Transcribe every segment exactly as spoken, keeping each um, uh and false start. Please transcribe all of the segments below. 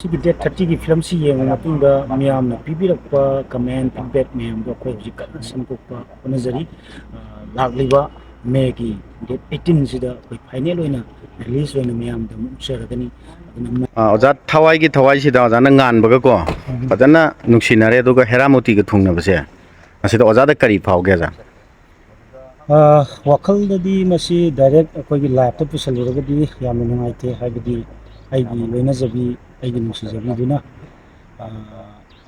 ꯁꯤꯒꯤ ꯗꯦꯠ ꯊꯥꯔꯇꯤꯒꯤ ꯐꯤꯂꯝꯁꯤ ꯌꯦꯡꯉ ꯃꯇꯨꯡꯗ ꯃꯤꯌꯥꯝꯅ ꯄꯤꯕꯤꯔꯛꯄ ꯀꯃꯦꯟ, ꯐꯤꯗꯕꯦꯛ ꯃꯌꯥꯝꯗꯣ ꯑꯩꯈꯣꯏ ꯍꯧꯖꯤꯛ ꯀꯟꯅ ꯁꯦꯝꯗꯣꯛꯄ ꯍꯣꯠꯅꯖꯔꯤ꯫ ꯑ, ꯂꯥꯛꯂꯤꯕ ꯃꯦꯒꯤ ꯗꯦꯠ ꯑꯩꯠꯇꯤꯟꯁꯤꯗ ꯑꯩꯈꯣꯏ ꯐꯥꯏꯅꯦꯜ ꯑꯣꯏꯅ ꯔꯤꯂꯤꯁ ꯑꯣꯏꯅ ꯃꯌꯥꯝꯗ ꯑꯃꯨꯛ ꯎꯠꯆꯔꯒꯅꯤ꯫ ꯑꯗꯨꯅ ꯑ, ꯑꯣꯖꯥ ꯊꯋꯥꯏꯒꯤ ꯊꯋꯥꯏꯁꯤꯗ ꯑꯣꯖꯥꯅ ꯉꯥꯟꯕꯒꯀꯣ ꯐꯖꯅ ꯅꯨꯡꯁꯤꯅꯔꯦ, ꯑꯗꯨꯒ ꯍꯦꯔꯥꯃꯣꯇꯤꯒ ꯊꯨꯡꯅꯕꯁꯦ ꯃꯁꯤꯗ ꯑꯣꯖꯥꯗ ꯀꯔꯤ ꯐꯥꯎꯒꯦ, ꯑꯣꯖꯥ? ꯑ, ꯋꯥꯈꯜꯗꯗꯤ ꯃꯁꯤ ꯗꯥꯏꯔꯦꯛ ꯑꯩꯈꯣꯏꯒꯤ ꯂꯥꯏꯐꯇ ꯄꯨꯁꯜꯂꯨꯔꯒꯗꯤ ꯌꯥꯝꯅ ꯅꯨꯡꯉꯥꯏꯇꯦ, ꯍꯥꯏꯕꯗꯤ ꯑꯩꯒꯤ ꯂꯣꯏꯅꯖꯕꯤ, ꯑꯩꯒꯤ ꯅꯨꯡꯁꯤꯖꯕꯤꯗꯨꯅ, ꯑ,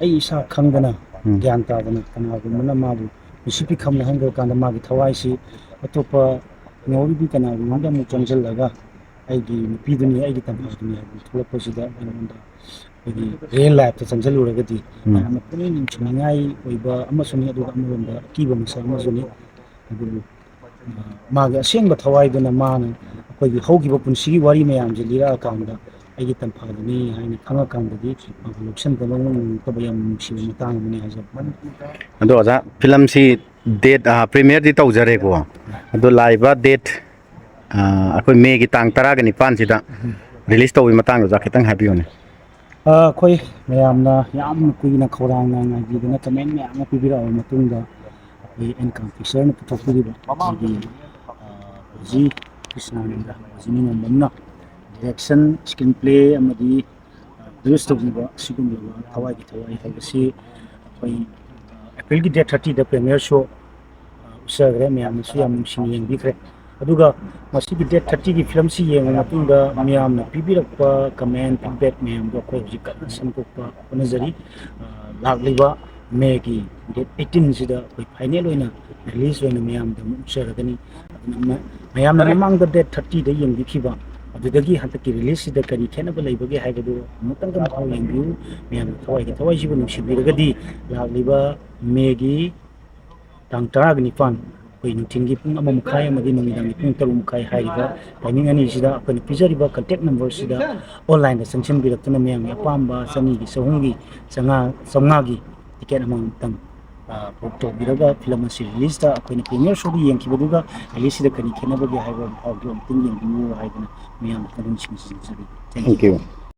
ꯑꯩ ꯏꯁꯥ ꯈꯪꯗꯅ, ꯎꯝ꯫ ꯒ꯭ꯌꯥꯟ ꯇꯥꯗꯅ ꯀꯅꯥꯒꯨꯝꯕꯅ ꯃꯥꯕꯨ ꯅꯨꯡꯁꯤꯠ ꯄꯤꯈꯝꯅ ꯍꯟꯈ꯭ꯔꯀꯥꯟꯗ ꯃꯥꯒꯤ ꯊꯋꯥꯏꯁꯤ ꯑꯇꯣꯞꯄ ꯍꯤꯡꯍꯧꯔꯤꯕꯤ ꯀꯅꯥꯒꯨꯝꯕꯗ ꯑꯃꯨꯛ ꯆꯪꯁꯤꯜꯂꯒ ꯑꯩꯒꯤ ꯅꯨꯄꯤꯗꯨꯅꯤ, ꯑꯩꯒꯤ ꯇꯝꯐꯥꯗꯨꯅꯤ ꯍꯥꯏꯕꯗꯨ ꯊꯣꯛꯂꯛꯄꯁꯤꯗ ꯑꯩꯉꯣꯟꯗ ꯑꯩꯈꯣꯏꯒꯤ ꯔꯤꯌꯦꯜ ꯂꯥꯏꯐꯇ ꯆꯪꯁꯤꯜꯂꯨꯔꯒꯗꯤ ꯎꯝ꯫ ꯌꯥꯝꯅ ꯄꯨꯛꯅꯤꯡ ꯅꯨꯡꯁꯤꯅꯤꯡꯉꯥꯏ ꯑꯣꯏꯕ ꯑꯃꯁꯨꯅꯤ, ꯑꯗꯨꯒ ꯑꯃꯔꯣꯝꯗ ꯑꯀꯤꯕ ꯃꯁꯛ ꯑꯃꯁꯨꯅꯤ꯫ ꯑꯗꯨꯕꯨ, ꯑ, ꯃꯥꯒꯤ ꯑꯁꯦꯡꯕ ꯊꯋꯥꯏꯗꯨꯅ ꯃꯥꯅ ꯑꯩꯈꯣꯏꯒꯤ ꯍꯧꯈꯤꯕ ꯄꯨꯟꯁꯤꯒꯤ ꯋꯥꯔꯤ ꯃꯌꯥꯝꯁꯦ ꯂꯤꯔꯛꯑꯀꯥꯟꯗ ꯑꯩꯒꯤ ꯇꯝꯐꯥꯗꯨꯅꯤ ꯍꯥꯏꯅ ꯈꯪꯉꯀꯥꯟꯗꯗꯤ ꯃꯥꯕꯨ ꯂꯧꯁꯤꯟꯕ ꯂꯧꯕ ꯉꯝꯂꯛꯇꯕ ꯌꯥꯝꯅ ꯅꯨꯡꯁꯤꯕ ꯃꯇꯥꯡ ꯑꯃꯅꯤ ꯍꯥꯏꯖꯕ꯫ ꯑꯗꯣ ꯑꯣꯖꯥ, ꯐꯤꯂꯝꯁꯤ ꯗꯦꯠ, ꯑ, ꯄ꯭ꯔꯤꯃꯤꯌꯔꯗꯤ ꯇꯧꯖꯔꯦꯀꯣ, ꯑꯗꯣ ꯂꯥꯛꯏꯕ ꯗꯦꯠ, ꯑ, ꯑꯩꯈꯣꯏ ꯃꯦꯒꯤ ꯇꯥꯡ ꯇꯔꯥꯒ ꯅꯤꯄꯥꯟꯁꯤꯗ ꯔꯤꯂꯤꯁ ꯇꯧꯕꯒꯤ ꯃꯇꯥꯡꯗ ꯑꯣꯖꯥ ꯈꯤꯇꯪ ꯍꯥꯏꯕꯤꯌꯨꯅꯦ꯫ ꯑ, ꯑꯩꯈꯣꯏ ꯃꯌꯥꯝꯅ ꯌꯥꯝꯅ ꯀꯨꯏꯅ ꯈꯧꯔꯥꯡꯅ ꯉꯥꯏꯕꯤꯗꯨꯅ ꯀꯃꯦꯟ ꯃꯌꯥꯝ ꯑꯃ ꯄꯤꯕꯤꯔꯛꯑꯕ ꯃꯇꯨꯡꯗ ꯑꯩꯈꯣꯏ ꯑꯦꯟ ꯀꯥꯝ ꯄꯤꯛꯆꯔꯅ ꯄꯨꯊꯣꯛꯄꯤꯔꯤꯕ ꯑꯩꯈꯣꯏꯒꯤ, ꯑ, ꯑꯣꯖꯤ ꯀ꯭ꯔꯤꯁꯅꯥꯅꯟꯗ, ꯑꯣꯖꯤ ꯅꯤꯡꯉꯣꯝꯕꯝꯅ ꯗꯤꯔꯦꯛꯁꯟ, ꯁ꯭ꯀ꯭ꯔꯤꯟ ꯄ꯭ꯂꯦ ꯑꯃꯗꯤ, ꯑ, ꯄ꯭ꯔꯣꯗ꯭ꯌꯨꯁ ꯇꯧꯕꯤꯕ ꯑꯁꯤꯒꯨꯝꯂꯕ ꯊꯋꯥꯏꯒꯤ ꯊꯋꯥꯏ ꯍꯥꯏꯕꯁꯤ ꯑꯩꯈꯣꯏ, ꯑ, ꯑꯦꯄ꯭ꯔꯤꯜꯒꯤ ꯗꯦꯠ ꯊꯥꯔꯇꯤꯗ ꯄ꯭ꯔꯤꯃꯤꯌꯔ ꯁꯣ, ꯑ, ꯎꯠꯆꯈ꯭ꯔꯦ꯫ ꯃꯌꯥꯝꯅꯁꯨ ꯌꯥꯝ ꯅꯨꯡꯁꯤꯅ ꯌꯦꯡꯕꯤꯈ꯭ꯔꯦ꯫ ꯑꯗꯨꯒ ꯃꯁꯤꯒꯤ ꯗꯦꯠ ꯊꯥꯔꯇꯤꯒꯤ ꯐꯤꯂꯝꯁꯤ ꯌꯦꯡꯉ ꯃꯇꯨꯡꯗ ꯃꯤꯌꯥꯝꯅ ꯄꯤꯕꯤꯔꯛꯄ ꯀꯃꯦꯟ, ꯐꯤꯗꯕꯦꯛ ꯃꯌꯥꯝꯗꯣ ꯑꯩꯈꯣꯏ ꯍꯧꯖꯤꯛ ꯀꯟꯅ ꯁꯦꯝꯗꯣꯛꯄ ꯍꯣꯠꯅꯖꯔꯤ꯫ ꯑ, ꯂꯥꯛꯂꯤꯕ ꯃꯦꯒꯤ ꯗꯦꯠ ꯑꯩꯠꯇꯤꯟꯁꯤꯗ ꯑꯩꯈꯣꯏ ꯐꯥꯏꯅꯦꯜ ꯑꯣꯏꯅ ꯔꯤꯂꯤꯁ ꯑꯣꯏꯅ ꯃꯌꯥꯝꯗ ꯑꯃꯨꯛ ꯎꯠꯆꯔꯒꯅꯤ꯫ ꯑꯗꯨꯅ ꯃ-, ꯃꯌꯥꯝꯅ ꯃꯃꯥꯡꯗ ꯗꯦꯠ ꯊꯥꯔꯇꯤꯗ ꯌꯦꯡꯕꯤꯈꯤꯕ ꯑꯗꯨꯗꯒꯤ ꯍꯟꯗꯛꯀꯤ ꯔꯤꯂꯤꯁꯁꯤꯗ ꯀꯔꯤ ꯈꯦꯠꯅꯕ ꯂꯩꯕꯒꯦ ꯍꯥꯏꯕꯗꯨ ꯑꯃꯨꯛꯇꯪ ꯑꯃꯨꯛ ꯌꯦꯡꯕꯤꯌꯨ꯫ ꯃꯌꯥꯝꯅ ꯊꯋꯥꯏꯒꯤ ꯊꯋꯥꯏꯁꯤꯕꯨ ꯅꯨꯡꯁꯤꯕꯤꯔꯒꯗꯤ ꯂꯥꯛꯂꯤꯕ ꯃꯦꯒꯤ ꯇꯥꯡ ꯇꯔꯥꯒ ꯅꯤꯄꯥꯟ, ꯑꯩꯈꯣꯏ ꯅꯨꯡꯊꯤꯜꯒꯤ ꯄꯨꯡ ꯑꯃ ꯃꯈꯥꯏ ꯑꯃꯗꯤ ꯅꯨꯃꯤꯗꯥꯡꯒꯤ ꯄꯨꯡ ꯇꯔꯨꯛ ꯃꯈꯥꯏ ꯍꯥꯏꯔꯤꯕ ꯇꯥꯏꯃꯤꯡ ꯑꯅꯤꯁꯤꯗ ꯑꯩꯈꯣꯏꯅ ꯄꯤꯖꯔꯤꯕ ꯀꯟꯇꯦꯛ ꯅꯝꯕꯔꯁꯤꯗ ꯑꯣꯟꯂꯥꯏꯟꯗ ꯆꯪꯁꯤꯟꯕꯤꯔꯛꯇꯨꯅ ꯃꯌꯥꯝꯒꯤ ꯑꯄꯥꯝꯕ ꯆꯅꯤꯒꯤ, ꯆꯍꯨꯝꯒꯤ, ꯆꯥꯝꯃꯉꯥ, ꯆꯥꯝꯃꯉꯥꯒꯤ ꯇꯤꯀꯦꯠ ꯑꯃꯃꯝꯇꯪ, ꯑ, ꯕꯨꯛ ꯇꯧꯕꯤꯔꯒ ꯐꯤꯂꯝ ꯑꯁꯤ ꯔꯤꯂꯤꯁꯇ ꯑꯩꯈꯣꯏꯅ ꯄ꯭ꯔꯤꯃꯤꯌꯔ ꯁꯣꯗ ꯌꯦꯡꯈꯤꯕꯗꯨꯒ ꯔꯤꯂꯤꯁꯇ ꯀꯔꯤ ꯈꯦꯠꯅꯕꯒꯦ ꯍꯥꯏꯕ ꯄꯥꯎꯗꯨ ꯑꯃꯨꯛꯇꯪ ꯌꯦꯡꯕꯤꯌꯨ ꯍꯥꯏꯗꯅ ꯃꯌꯥꯝꯗ ꯈꯪꯍꯟꯅꯤꯡꯕꯁꯤꯡ ꯁꯤꯟꯖꯔꯤ꯫ Thank you꯫ Thank you꯫